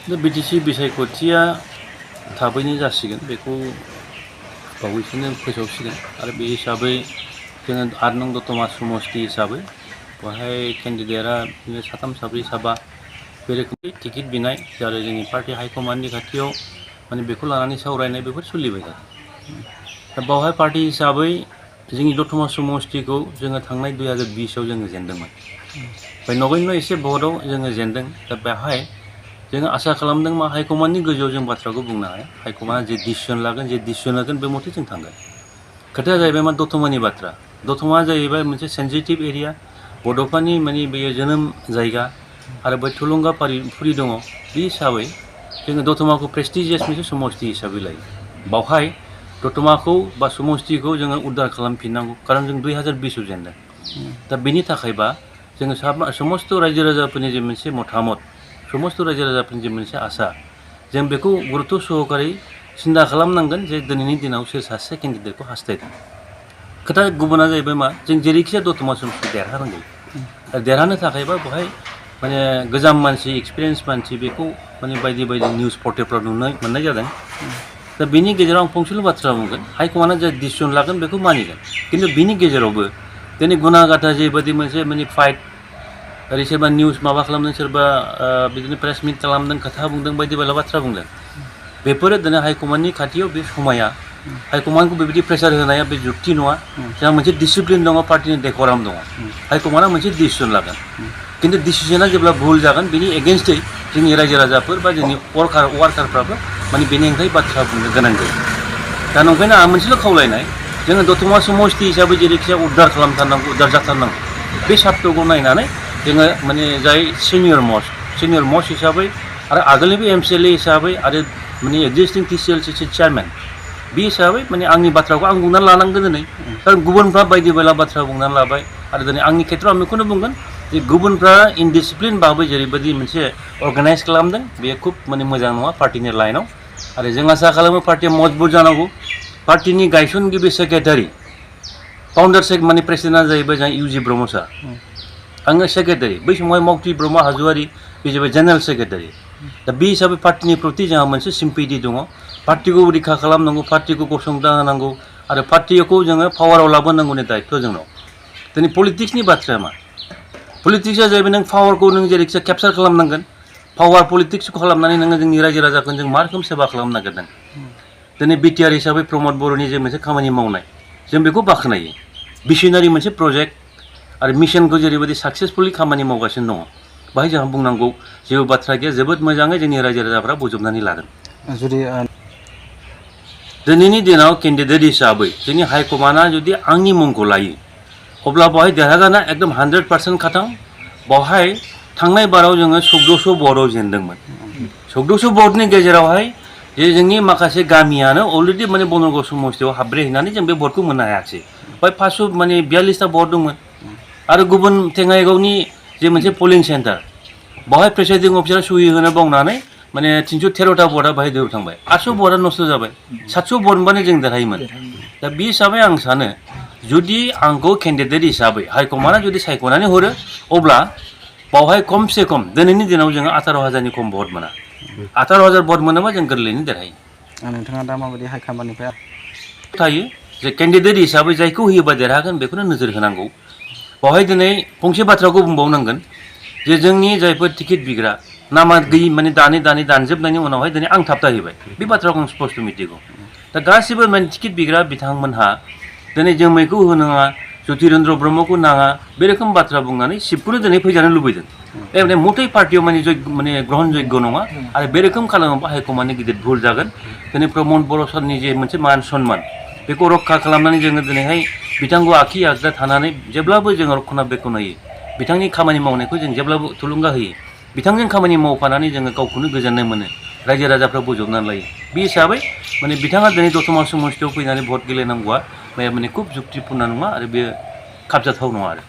दा बिटिसि बिसायख'थिया थाबैनो जासिगोन बेखौ बावैसोनो फोसावसिगोन आरो बे हिसाबै जोङो 8 नं दतमा समस्ति हिसाबै बेवहाय केन्डिडेटआ बिदिनो साथाम साब्रै साबा बे रोखोमनि टिकेट बिनाय आरो जोंनि पार्टी हाइकमान्डनि खाथियाव माने बेखौ लानानै सावरायनाय बेफोर सोलिबाय थादों। दा बावहाय पार्टी हिसाबै जोंनि दतमा समस्तिखौ जोङो थांनाय 2020 आव जोङो जेनदोंमोन। ओमफ्राय नगण्य एसे भटआव जोङो जेनदों। दा बेवहाय जोङो आसा खालामदों मा हाइकमान्डनि गोजौआव जों बाथ्राखौ बुंनो हाया। हाइकमान्डआ जे डिसिसन लागोन जे डिसिसन होगोन बे मथे जों थांगोन। खोथाया जाहैबाय मा दतमानि बाथ्रा। दतमा जाहैबाय मोनसे सेन्सिटिभ एरिया। बड'फानि माने बेयो जोनोम जायगा आरो बै थुलुंगाफुरि दङ। बे हिसाबै जोङो दतमाखौ प्रेस्टिजियास मोनसे समस्ति हिसाबै लायो। बावहाय दतमाखौ बा समस्तिखौ जोङो उद्धार खालामफिननांगौ खारन जों 2020 आव जेनदों। दा बेनि थाखायबा जोङो समस्त रायजो राजाफोरनि जे मोनसे मतामत समस्त रायजो राजाफोरनि जे मोनसे आसा जों बेखौ गुरुत्त सहकारै सिन्था खालामनांगोन जे दिनैनि दिनाव सोर सासे केन्डिडेटखौ हास्थायदों। खोथा गुबुना जाहैबाय मा जों जेरैखिजाया दतमा समस्ति देरहानांगौ। देरहानो थाखायबा बेवहाय माने गोजाम मानसि एक्सपिरियेन्स मानसि बेखौ माने बायदि बायदि निउस पर्टेलफ्राव मोननाय जादों। दा बेनि गेजेराव आं फंसेल' बाथ्रा बुंगोन हाइकमान्डआ जे डिसिसन लागोन बेखौ मानिगोन। खिन्थु बेनि गेजेरावबो दिनै गुनागाथा जेबायदि मोनसे माने फाइट ओरै सोरबा निउस माबा खालामदों सोरबा बिदिनो प्रेस मिट खालामदों खोथा बुंदों बायदि बायला बाथ्रा बुंदों। बेफोरो दिनै हाइकमान्डनि खाथियाव बे समाया हाइकमान्डखौ बेबायदि प्रेसार होनाया बे जुक्ति नङा। जोंहा मोनसे डिसिप्लिन दङ पार्टिनि डेकराम दङ। हाइकमान्डआ मोनसे डिसिसन लागोन। खिन्थु डिसिसना जेब्ला भुल जागोन बेनि एगेन्स्टै जोंनि रायजो राजाफोर बा जोंनि वार्कारफ्राबो माने बेनि हेंथायै बाथ्रा बुंनो गोनां जायो। दा नंखायनो आं मोनसेल' खावलायनाय जोङो दतमा समस्ति हिसाबै जेरैखिजाया उद्धार खालामथारनांगौ उद्धार जाथारनांगौ। बे सार्तखौ नायनानै जोङो माने जाय सिनियर मस्ट हिसाबै आरो आगोलनिबो MCLA हिसाबै आरो माने एक्जिस्टिं TCLCC चेयारमेन बे हिसाबै माने आंनि बाथ्राखौ आं बुंनानै लानांगोन दिनै। खारन गुबुनफ्रा बायदि बायला बाथ्रा बुंनानै लाबाय आरो दिनै आंनि खेथ्रआव आं बेखौनो बुंगोन जे गुबुनफ्रा इनडिसिप्लिन भाबै जेरैबायदि मोनसे अर्गानाइज खालामदों बेयो खुब माने मोजां नङा पार्टिनि लाइनाव। आरो जों आसा खालामो पार्टिया मजबुत जानांगौ। पार्टिनि गायसनगिरि सेक्रेटारि फाउन्डार माने प्रेसिडेन्टआ जाहैबाय जोंहा UG ब्रह्म सार। आङो सेक्रेटारि बै समावहाय मावथि ब्रह्म हाज'वारि बे जाबाय जेनेरेल सेक्रेटारि। दा बे हिसाबै पार्टिनि प्रति जोंहा मोनसे सिम्पेथि दङ। पार्टिखौ रैखा खालामनांगौ पार्टिखौ गसंथा होनांगौ आरो पार्टिखौ जोङो पावाराव लाबोनांगौनि दायित्व जोंनाव। दिनै पलिटिक्सनि बाथ्राया मा पलिटिक्सआ जाहैबाय नों पावारखौ नों जेरैखिजाया केपचार खालामनांगोन। पावार पलिटिक्सखौ खालामनानै नोङो जोंनि रायजो राजाखौ जों मा रोखोम सेबा खालामनो नागिरदों। दिनै BTR हिसाबै प्रमद बर'नि जे मोनसे खामानि मावनाय जों बेखौ बाख्नायो। भिसनारि मोनसे प्रजेक्ट आरो मिशनखौ जेरैबायदि साक्सेसफुलि खामानि मावगासिनो दङ बाहाय जोंहा बुंनांगौ जेबो बाथ्रा गैया। जोबोद मोजाङै जोंनि रायजो राजाफ्रा बोजबनानै लागोन। जुदि दिनैनि दिनाव केन्डिडेट हिसाबै जोंनि हाइकमान्डआ जुदि आंनि मुंखौ लायो अब्ला बेवहाय देरहागोना एकदम 100% खाथां। बेवहाय थांनाय बाराव जोङो 1400 भटआव जेनदोंमोन। 1400 भटनि गेजेरावहाय जे जोंनि माखासे गामियानो अलरेडि माने बनरगाव समस्तियाव हाबब्रेहैनानै जों बे भटखौ मोननो हायाखिसै। बेवहाय 542टा भट दंमोन। आरो गुबुन थेङाइगावनि जे मोनसे पलिं सेन्टार बेवहाय प्रेसाइडिं अफिसारा सहि होनो बावनानै माने 313टा भटआ बाहाय दैयाव थांबाय। 800 भटआ नस्थ' जाबाय। 700 भट मोनबानो जों देरहायोमोन। दा बे हिसाबै आं सानो जुदि आंखौ केन्डिडेट हिसाबै हाइकमान्डआ जुदि सायख'नानै हरो अब्ला बावहाय खमसे खम दिनैनि दिनाव जोङो 18,000नि खम भट मोना। 18,000 भट मोनोबा जों गोरलैयैनो देरहायो। नोंथाङा दा माबायदि हाइकमान्डनिफ्राय थायो जे केन्डिडेट हिसाबै जायखौ होयोबा देरहागोन बेखौनो नोजोर होनांगौ। बेवहाय दिनै फंसे बाथ्राखौ बुंबावनांगोन जे जोंनि जायफोर टिकेट बिग्रा नामा गैयि माने दानजोबनायनि उनावहाय दिनै आं थाबथाहैबाय बे बाथ्राखौ आं स्पष्ट मिथिगौ। दा गासिबो माने टिकेट बिग्रा बिथांमोनहा दिनै जोमैखौ होनाङा ज्योतिरेन्द्र ब्रह्मखौ नाङा बे रोखोम बाथ्रा बुंनानै सिटखौनो दिनै फैजानो लुबैदों। बे मथै पार्टियाव माने ग्रहण जग्य नङा आरो बे रोखोम खालामोबा हाइकमान्डनि गिदिर भुल जागोन। दिनै प्रमद बर' सारनि जे मोनसे मान सन्मान बेखौ रक्षा खालामनानै जोङो दिनैहाय बिथांखौ आखि आगदा थानानै जेब्लाबो जोङो रक्षना बेखन होयो। बिथांनि खामानि मावनायखौ जों जेब्लाबो थुलुंगा होयो। बिथांजों खामानि मावफानानै जोङो गावखौनो गोजोननाय मोनो। रायजो राजाफ्रा बोजबनानै लायो। बे हिसाबै माने बिथाङा दिनै दतमा समस्तियाव फैनानै भट गेलेनांगौआ माने खुब जुक्तिपुर्ण नङा आरो बेयो खाबजाथाव नङा आरो।